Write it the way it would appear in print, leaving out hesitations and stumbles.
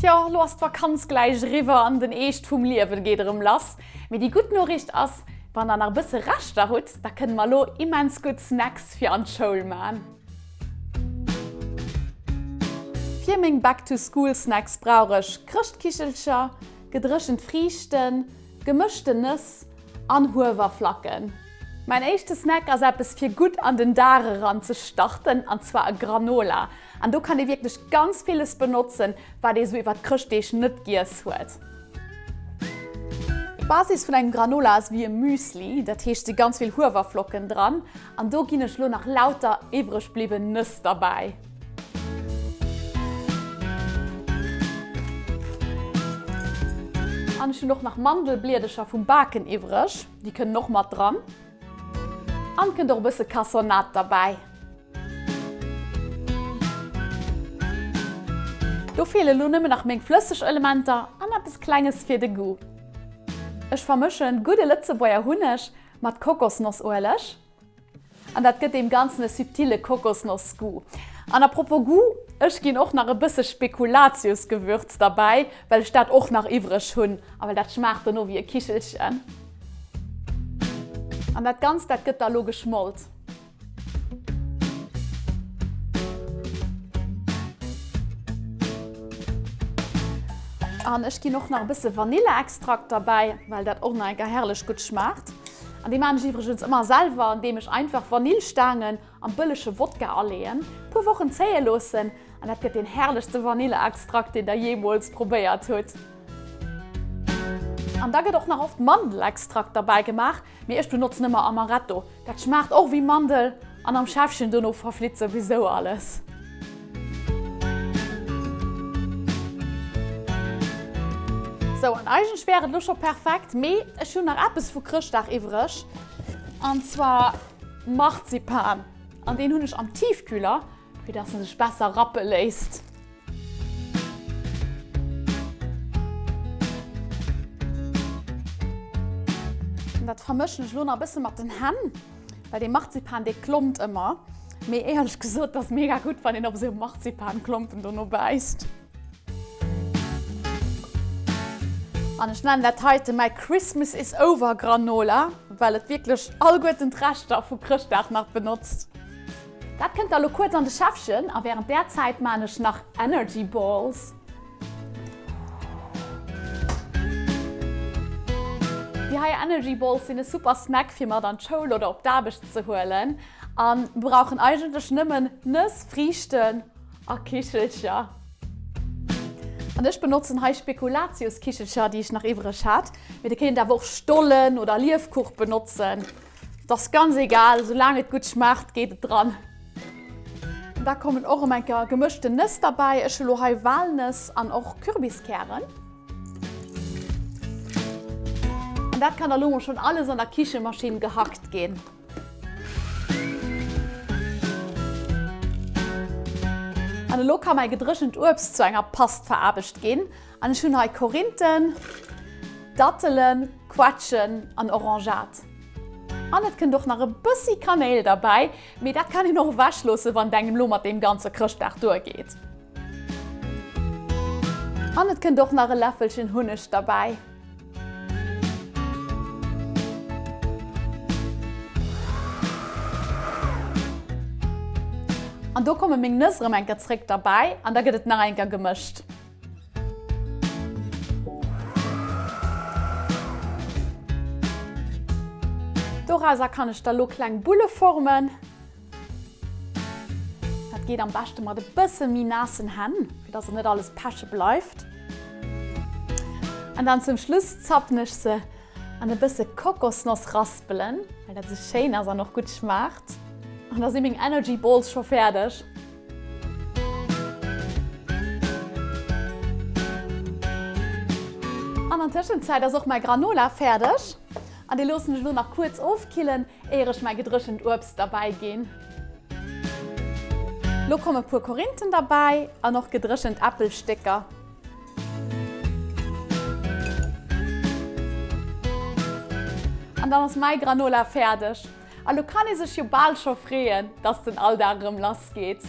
Tjo, lo ass d'Vakanz gläich eriwwer an den Eescht vum Liewen geet erëm lass. Mee déi gutt Noriicht ass, wann der nach e bësse Reschter hutt, da kënne mer lo immens gutt Snacks fir an d'Schoul man. Fir meng Back to School Snacks brauch ech Chrëschtkichelcher, gedréchent Friichten, gemëschten Nëss an Huewerflacken. Mäin éischte Snack ass eppes fir gutt an den Dag eran ze starten an zwar e Granola. An do kann ee wierklech ganz villes benotzen, wat ee sou iwwer d'Chrëschtdeeg net giess huet. D'Basis vun engem Granola ass wéi e Müsli, dat heescht si ganz vill Huewerflocken dran an do ginn ech lo nach lauter iwwreg bliwwen Nëss derbäi. An ech hunn och nach Mandelbliedercher vum Baken iwwreg. Déi kënnen och mat dran. An kënnt och e bësse Cassonade derbäi. Do feele lo nëmmen nach meng flësseg Elementer an eppes klenges fir de Goût. Ech vermëschen gudde Lëtzebuerger Hunneg mat Kokosnossueleg. An dat gëtt deem Ganzen e subtile Kokosnoss-Goût. An à propos Goût, ech ginn och nach e bësse Spekulatius-Gewürz derbäi, well ech dat och nach iwwreg hunn a well dat schmaacht dono wéi e Kichelchen. An dat Ganzt, dat gëtt da lo geschmolt. An ech ginn och nach e bësse Vanilleextrakt derbäi, well dat och nach eng Kéier herrlech gutt schmaacht. An dee maan ech iwwregens ëmmer selwer, an deem ech einfach Vanillstaangen am bëllege Wodka aleeën, puer Wochen zéie loossen an dat gëtt deen herrlechste Vanilleextrakt deen der jeemools probéiert hutt. An da gëtt och nach oft Mandelextrakt derbäi gemaach, mee ech benotzen ëmmer Amaretto. Dat schmaacht och wéi Mandel an am Schäffchen dono verflitt souwisou alles. Sou, an eigentlech wär et elo scho perfekt, mee ech hunn nach eppes vu Chrëschtdag iwwreg, an zwar Marzipan. An deen hunn ech am Tiefkühler, fir dass en sech besser rappe léisst. An dat vermëschen ech elo nach e bësse mat den Hänn, well dee Marzipan, dee klompt ëmmer. Mee éierlech gesot, et ass mega gutt, wann een op esou Marzipanklompen dono bäisst. An ech nennen dat heite mäi Christmas is over Granola, well et wierklech alleguerten d'Reschter vu Chrëschtdag nach benotzt. Dat kënnt da lo kuerz an de Schäffchen a während där Zäit maan ech nach Energy Balls. Déi hei Energy Balls sinn e super Snack fir mat an d'Schoul oder op d'Aarbecht ze huelen an brauchen eigentlech nëmmen Nëss, Friichten a Kichelcher. An ech benotzen hei Spekulatiuskichelcher déi ech nach iwwreg hat, mee dir kéint awer och Stollen oder Liefkuch benotzen. Et ass ganz egal, soulaang et gutt schmaacht geet et dran. Da kommen och erëm eng Kéier gemëschten Nëss derbäi. Ech hu lo hei Walnëss an och Kürbiskären. An dat kann da lo mol schonn alles an der Kichemaschinn gehackt ginn. An elo ka mäi gedréchent Uebst zu enger Past veraarbecht ginn. An ech hunn hei Korinthen, Dattelen, Quetschen an Orangeat. An et kënnt och nach e bëssi Kanéil derbäi, mee dat kann een och ewech loossen, wann et engem lo mat deem ganze Chrëschtdag duer geet. An et kënnt och nach e Läffelchen Hunneg derbäi. An do komme meng Nëss erëm eng Kéier zréck derbäi an da gëtt et nach eng Kéier gemëscht. Dorauser kann ech da lo kleng Bulle formen. Dat geet am beschte mat e bësse méi naassen Hänn, fir dass et net alles peche bleift. An dann zum Schluss zappen ech se an e bësse Kokosnoss raspelen, well dat esou schéin ass an och gutt schmaacht. An da si meng Energy Balls scho fäerdeg. An an Tëschenzäit ass och mäi Granola fäerdeg an dee loossen ech elo nach kuerz ofkillen, éier ech mäi gedréchent Uebst derbäi ginn. Lo komme puer Korinthen derbäi an och gedréchent Äppelstécker. An dann ass mäi Granola fäerdeg. A lo kann ee sech jo bal scho freeën, dass den Alldag erëm lass geet.